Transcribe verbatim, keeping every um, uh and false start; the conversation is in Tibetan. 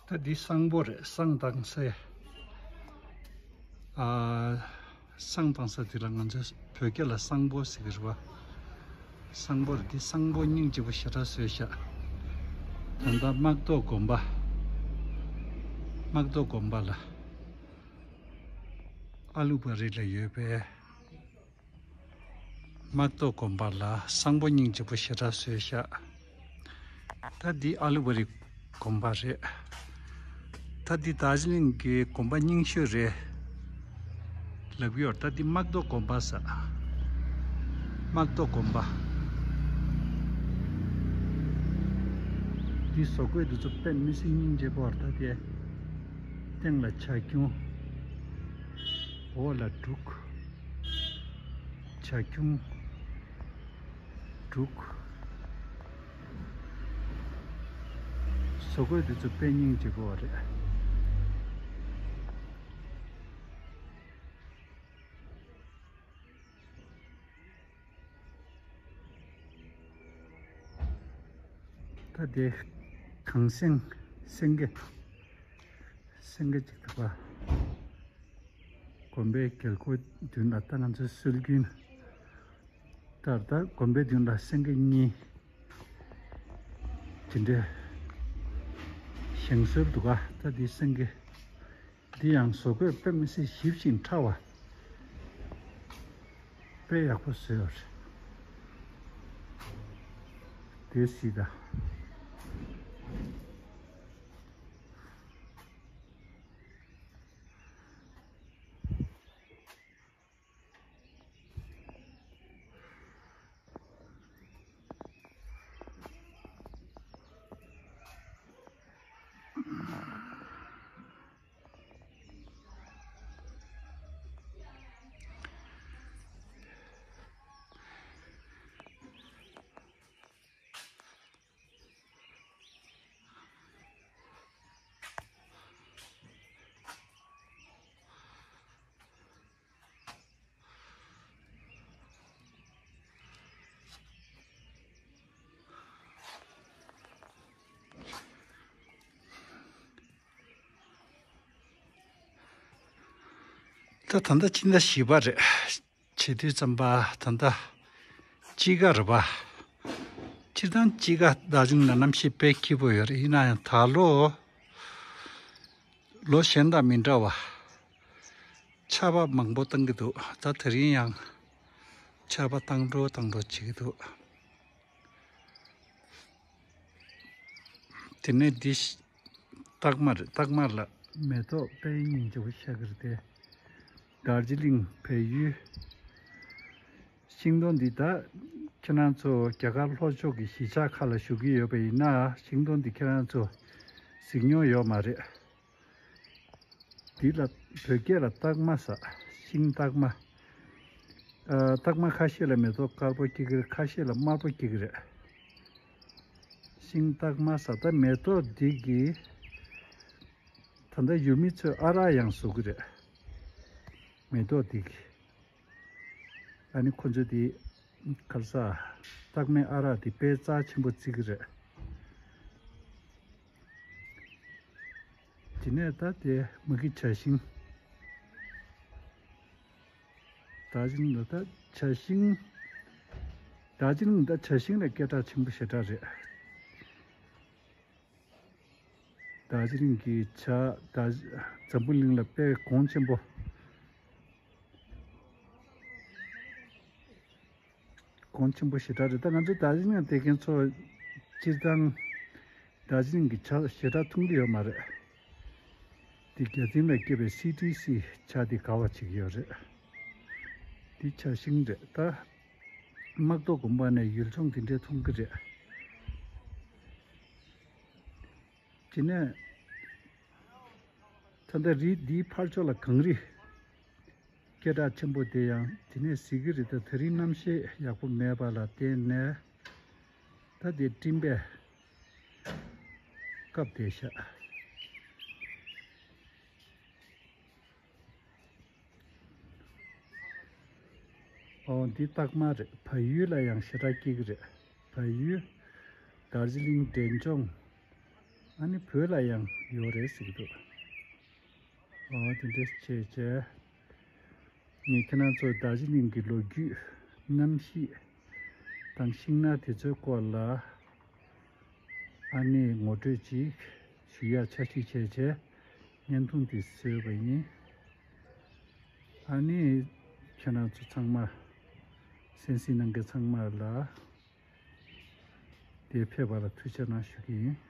ད་འདི་བསང་ཕོ་རེད། བསང་བཏང་ས། ཨ། བསང་བཏང་ས་དེ་ལ་ང་ཚོས་བོད་སྐད་ལ་བསང་ཕོ་ཟེར་གི་རེད་པ། བསང་ཕོ་རེད། འདི་བསང་ཕོ་སྙིང་རྗེ་པོ་ཞེ་དྲག་བཟོས་ཤག་ད་ལྟ་སྨག་ཏོག་དགོན་པ། སྨག་ཏོག་དགོན་པ་ལ། ཨ་ལུ་བ་རི་ལ་ཡོད་པའི། སྨག་ཏོག་དགོན་པ་ལ་བསང་ཕོ་སྙིང་རྗེ་པོ་ཞེ་དྲག་བཟོས་ཤག་ད་འདི་ཨ་ལུ་བ་རི་དགོན་པ་རེད། ད་འདི་དར་ཇི་ལིང་གི་དགོན་པ་རྙིང་ཤོས་རེད་ལབ་ཡོད། ད་འདི་སྨག་ཏོག་དགོན་པ་ཟེར། སྨག་ཏོག་དགོན་པ། འདི་བཟོ་བཀོད་འདི་ཚོ་དཔེ་མི་སྲིད་སྙིང་རྗེ་པོ་རེད། ད་དེ་སྟེང་ལ་བྱ་ཁྱུང་། འོག་ལ་འབྲུག་བྱ་ཁྱུང་། འབྲུག་བཟོ་བཀོད་འདི་ཚོ་དཔེ་སྙིང་རྗེ་པོ་རེད། ད་དེ་གངས་སེང་སེང་གེ། སེང་གེ་ཅིག་འདུག་པ། དགོན་པའི་རྒྱལ་སྒོ་མདུན་ལ་ད་ང་ཚོའི་སྲོལ་རྒྱུན་ལྟར་ད་དགོན་པའི་མདུན་ལ་སེང་གེ་གཉིས་དེ་འདྲའི་བཞེངས་སྲོལ་འདུག་ག་ད་འདི་སེང་གེ་འདི་ཡང་བཟོ་བཀོད་དཔེ་མི་སྲིད་ཞིབ་ཅིང་ཕྲ་བ། དཔེ་ཡག་པོ་བཟོས་ཡོད་རེད། དེ་སྲིད་ད། ད་ད་ལྟ་ཕྱི་ཟླ་བཞི་པ་རེད། བྱེད་དུས་ཙམ་པ་ད་ལྟ་དཔྱིད་ཀ་རེད་པ། སྤྱིར་བཏང་དཔྱིད་ཀ་དར་ཇི་ལིང་ལ་གནམ་གཤིས་དཔེ་སྐྱིད་པོ་ཡོད་རེད། ཡིན་ན་ཡང་ད་ལོ་ལོ་གཞན་དང་མི་འདྲ་བ། ཆར་པ་མང་པོ་བཏང་གི་འདུག་ད་དེ་རིང་ཡང་ཆར་པ་བཏང་འགྲོ་བཏང་འགྲོ་བྱེད་ཀྱི་འདུག་དེ་ནས་འདི་སྟག་མ་རེད། སྟག་མ་ལ་མེ་ཏོག་དཔེ་སྙིང་རྗེ་པོ་ཤར་གྱི་རེད་དེ། དར་ཇི་ལིང་བལ་ཡུལ། ཤིང་སྡོང་འདི་ད་ཁྱེད་རང་ཚོ་རྒྱ་གར་ལྷོ་ཕྱོགས་ཀྱི་གཞིས་ཆགས་ཁག་ལ་བཞུགས་ཀྱི་ཡོད་པ་ཡིན་ན་ཤིང་སྡོང་འདི་ཁྱེད་རང་ཚོ་གཟིགས་མྱོང་ཡོད་མ་རེད། འདི་ལ་བོད་སྐད་ལ་སྟག་མ་ཟེར། ཤིང་སྟག་མ། ཨ། སྟག་མ་ཁ་ཤས་ལ་མེ་ཏོག་དཀར་པོ་སྐྱེ་གི་རེད། ཁ་ཤས་ལ་དམར་པོ་སྐྱེ་གི་རེད། ཤིང་སྟག་མ་ཟེར། ད་མེ་ཏོག་འདི་གི་ད་ལྟ་ཡུལ་མི་ཚོས་ཨ་རག་ཡང་བཟོ་གི་རེད། མེ་ཏོག་འདི་གི། ཨ་ནི་ཁོ་ཚོས་དེ་ག་རེ་ཟ། སྟག་མའི་ཨ་རག་དེ་དཔེ་རྩ་ཆེན་པོ་བརྩི་གི་རེད། དེ་ནས་ད་དེ་མ་གི་བྱ་ཤིང་། དར་ཇི་ལིང་ལ་ད་བྱ་ཤིང་། དར་ཇི་ལིང་ད་བྱ་ཤིང་ལ་སྐད་གྲགས་ཆེན་པོ་ཞེ་དྲག་རེད། དར་ཇི་ལིང་གི་བྱ་དར་འཛམ་བུ་གླིང་ལ་དཔེ་གོང་ཆེན་པོ། གོང་ཆེན་པོ་ཞེ་དྲག་རེད། ད་ང་ཚོ་དར་ཇི་ལིང་བསྡད་མཁན་ཚོ་སྤྱིར་བཏང་དར་ཇི་ལིང་གི་བྱ་ཞེ་དྲག་འཐུང་གི་ཡོད་མ་རེད། དེ་རྒྱལ་མཚན་ལ་སྐྱེས་པའི་སི་ཏི་སི་བྱ་དེ་དགའ་བ་བྱེད་ཀྱི་ཡོད་རེད། དེ་བྱ་ཤིང་རེད། ད་སྨག་ཏོག་དགོན་པ་ནས་ཡུལ་ལྗོངས་དེ་འདྲའི་མཐོང་གི་རེད། དེ་ནས་ད་ལྟ་རི་འདིའི་ཕར་ཕྱོགས་ལ་གངས་རི་སྐད་གྲགས་ཆེན་པོ་དེ་ཡང་དེ་ནས་གཟིགས་ཀྱི་རེད། ད་དེ་རིང་གནམ་གཤིས་ཡག་པོ་མེད་པ་ལ་བརྟེན་ནས་ད་དེ་སྤྲིན་པས་བཀབ་བསྡད་ཤག་ཨོ། འདི་སྟག་མ་རེད། བལ་ཡུལ་ལ་ཡང་ཞེ་དྲག་སྐྱེ་གི་རེད། བལ་ཡུལ། དར་ཇི་ལིང་འབྲས་ལྗོངས། ཨ་ནི་བོད་ལ་ཡང་ཡོད་རེད་ཟེར་གྱི་འདུག་འོ་དེ་འདྲ་བྱས་བྱས། ངས་ཁྱེད་རང་ཚོར་རྡོ་རྗེ་གླིང་གི་ལོ་རྒྱུས། གནམ་གཤིས་དང་ཤིང་ནགས་དེ་ཚོའི་སྐོར་ལ་ཨ་ནི་ངོ་སྤྲོད་ཅིག་ཞུ་ཡག་འཆར་གཞི་བྱས་བྱས་བརྙན་ཐུང་འདི་བཟོས་པ་ཡིན། ཨ་ནི་ཁྱེད་རང་ཚོ་ཚང་མ་གསན་གཟིགས་གནང་མཁན་ཚང་མ་ལ་དེ་ཕེབས་པ་ལ་ཐུགས་རྗེ་གནང་ཞུ་གི་ཡིན།